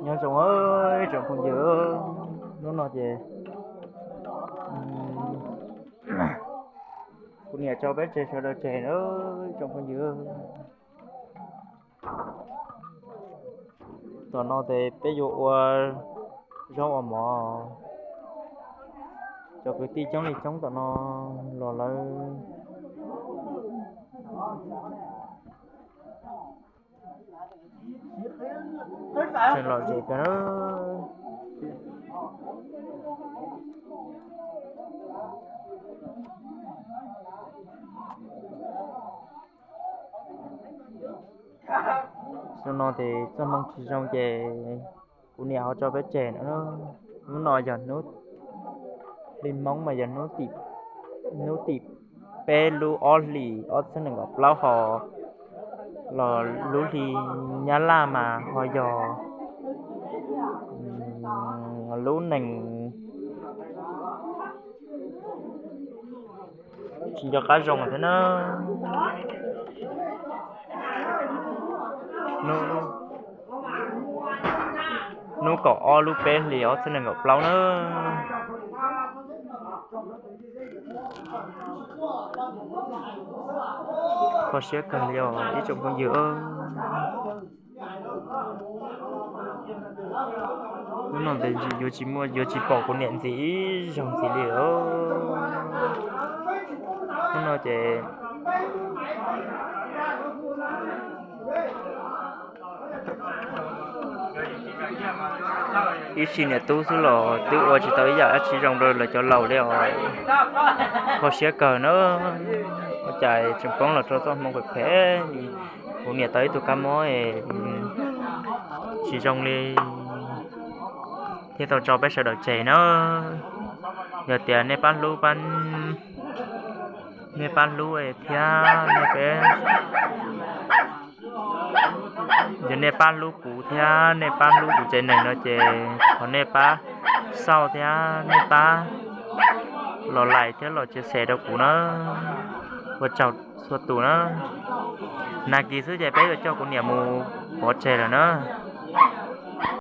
Nyob zoo ib tsoom phooj ywg, hnub no ces kuv niam tso peb tseg sawv daws tseg na ib tsoom phooj ywg. Tom no ces peb yuav ua zaub ua mov, cov kwv tij coob li coob tom no los lawv tseem lom zem kawg na. Hnub no ces txoj hmoo tsis zoo ces kuv niam ho tso peb tseg no. Hnub no yog hnub hli Hmoob mas yog hnub tim peb lub ob hlis ob txhiab nees nkaum plaub hos, los lub hli Nyab Laj mas ho yog lub nees tsis nco qab zoo thiab na. Hnub kaum ob lub peb hlis ob txhiab nees nkaum plaub na. Kho siab kawg li os ib tsoom phooj ywg. Hnub no ces yuav tsis muaj, yuav tsis pom kuv niam ntxiv ib zaug ntxiv li os. Hnub no ces ib sij niam tub xwb los twb ua tsis tau ib yam dab tsi zoo rau lawv cov laus li os. Kho siab kawg na. Ua cas tseem poob los rau txoj hmoo phem phem li. Kuv niam tau ib tug kab mob tsis zoo li thiab tau tso peb sawv daws tseg na. Yog tias nej pab hlub, nej pab hlub thiab nej peb, yog nej pab hlub kuv thiab nej pab hlub kuv tsev neeg no ces thov nej pab xauj thiab nej pab los like thiab los chia sẻ rau kuv na. Ua tsaug txhua tus na. Nag kis xwb ces peb yuav coj kuv niam mus pov tseg lawm na.